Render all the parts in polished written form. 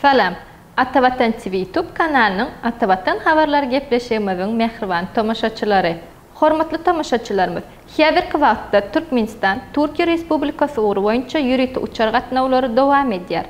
Salam! Atavatan TV YouTube kanalynyň Atavatan habarlary gepleşigimiziň mähriban tomaşaçylary! Hormatly tomaşaçylarymyz, häzirki wagtda Türkmenistan, Türkiýe Respublikasy ugry boýunça ýörite uçar gatnawlary dowam edýär.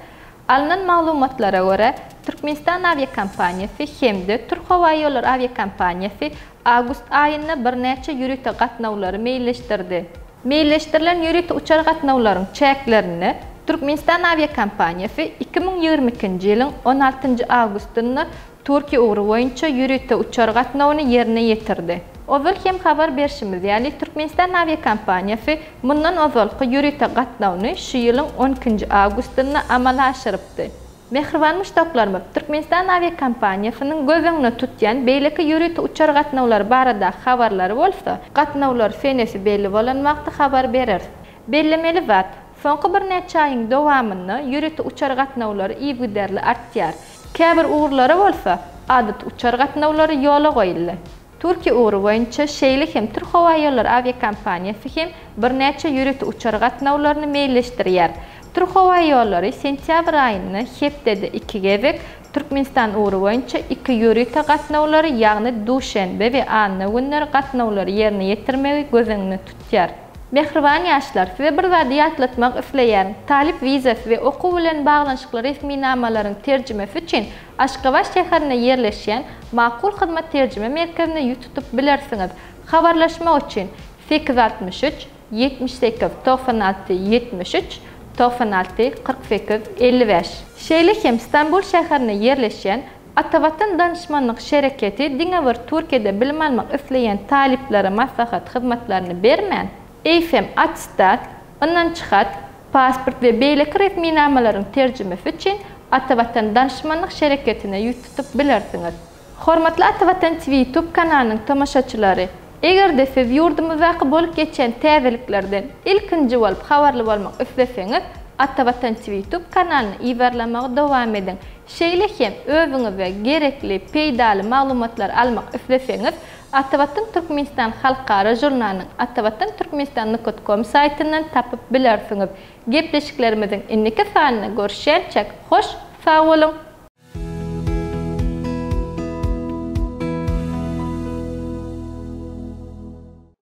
Alnan maglumatlara görä, Türkmenistan awiakompaniýasy hem-de Türkhowaýollary awiakompaniýasy awgust aýynda birnäçe ýörite gatnawlary meýilleşdirdi. Meýilleşdirilen ýörite uçar gatnawlaryň çäklerinde Türkmenistan awiakompaniýasy 2022-nji ýylyň on altynjy awgustynda Türkiýe ugry boýunça ýörite uçar gatnawyny ýerine ýetirdi. Ozal hem habar berşimiz ýaly, Türkmenistan awiakompaniýasy mundan ozalky ýörite gatnawyny şu ýylyň on ikinji awgustynda amala aşyrypdy. Mähriban muşdaklarymyz, Türkmenistan awiakompaniýasynyň göz öňünde tutýan beýleki ýörite uçar gatnawlary baradaky habarlary bolsa, gatnawlar senesi belli bolan wagty habar bereris. Bellemeli zat, soňky birnäçe aýyň dowamynda ýörite uçar gatnawlary yzygiderli artýar. Käbir ugurlara bolsa, adaty uçar gatnawlary ýola goýuldy. Türkiýe ugry boýunça, şeýle hem Türkhowaýollary awiakompaniýasy hem birnäçe ýörite uçar gatnawlaryny meýilleşdirýär. Türkhowaýollary sentýabr aýynda hepdede iki gezek Türkmenistan ugry boýunça iki ýörite gatnawlary, ýagny duşenbe we anna günleri gatnawlary ýerine ýetirmegi göz öňünde tutýar. Mähriban ýaşlar, size bir zady ýatlatmak isleýärin, talyp wizasy we okuw bilen baglanyşykly resminamalaryň terjimesi üçin Aşgabat şäherinde ýerleşýän Makul Hyzmat terjime merkezine ýüz tutup bilersiňiz. Habarlaşmak üçin, 863 78 96 73 96 48 55. Şeýle hem Stambul şäherinde ýerleşýän Atavatan danyşmanlyk şereketi diňe bir Türkiýede bilim almak isleýän talyplara maslahat hyzmatlaryny bermän, eýsem attestat, ynanç hat, pasport we beýleki resminamalaryň terjimesi üçin Atavatan danyşmanlyk şereketine ýüz tutup bilersiňiz. Hormatly Atavatan TV YouTube kanalynyň tomaşaçylary! Eger-de siz ýurdumyzdaky bolup geçýän täzeliklerden ilkinji bolup habarly bolmak isleseňiz, Atavatan TV YouTube kanalyny yzarlamagy dowam ediň. Şeýle hem özüňize gerekli, peýdaly maglumatlary almak isleseňiz, Atavatan Türkmenistan halkara žurnalynyň Atavatan Türkmenistan nukat kom saýtyndan tapyp bilersiňiz. Gepleşiklerimiziň indiki sanynda görüşýänçäk, hoş sag boluň!